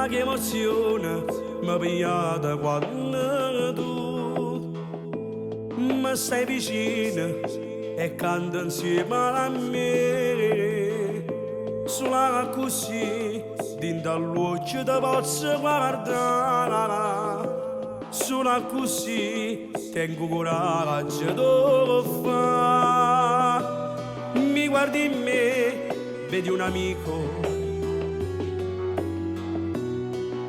Che emozione m'ha pigliata quanno tu mi stai vicino e canta insieme a me. Solo accussì dint' all'uocchie te posso guardare. Solo accussì tengo coraggio d'o fa. Mi guardi in me, vedi un amico.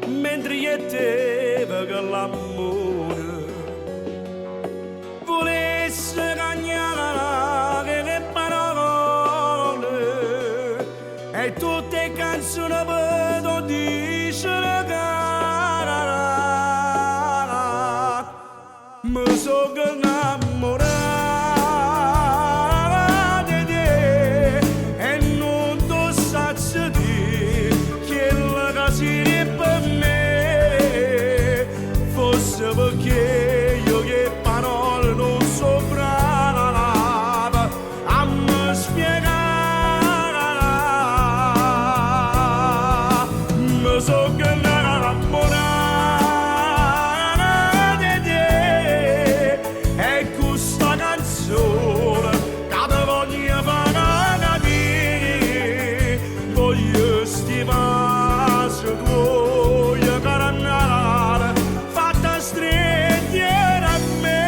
Mentre io e te faccio l'amore. Vulesse cagnare le parole e tutte 'e canzoni pe' t'o dicere cara. Me so innamorato 'e te e nun t'o saccio di' chella che si per me. Forse perché io che parole non so brava a me spiegare. Me so innamorato 'e te e questa canzone che te voglio far capire. Voglio sti vase tuoi carnale fatta stringere a me.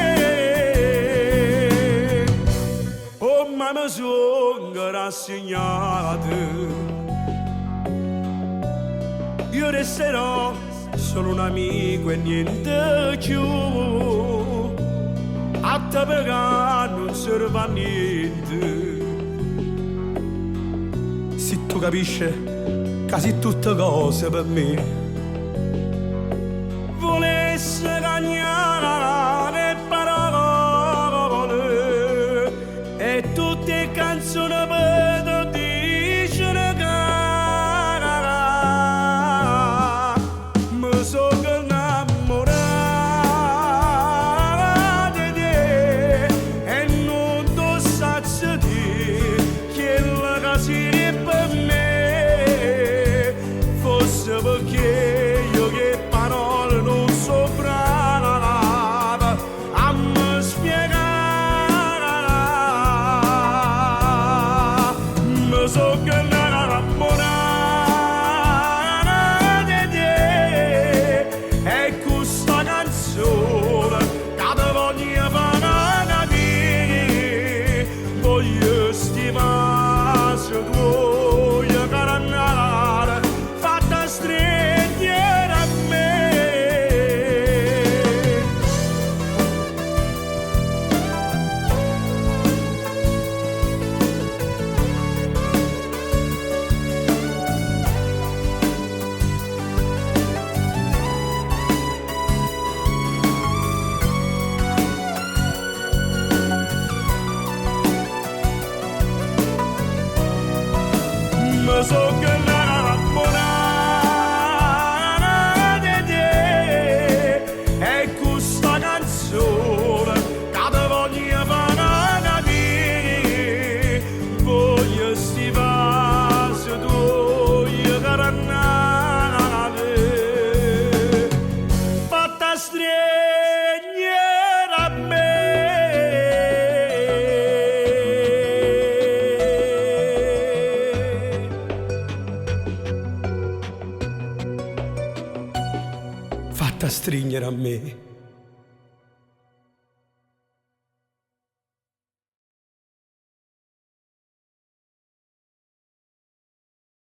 Oh, ma mi sono rassegnato. Io resterò solo un amico e niente più. A te pagare non serve a niente. Se tu capisci che sei tutte cose per me. Volesse cagnare le parole e tutte le canzoni per te dicere cara. Mi sono innamorato di te e non ti saccio di quella che si per me. Forse perché io che parole non so brava a me spiegare. Mi sono innamorato di te e questa canzone che te voglio far capire. Voglio sti vasi tuoi carnale fatta stringere a me. Mi sono innamorato di te e questa canzone che te voglio far capire. Voglio sti vasi tuoi carnale fatta stringere a me. Fatta stringere a me.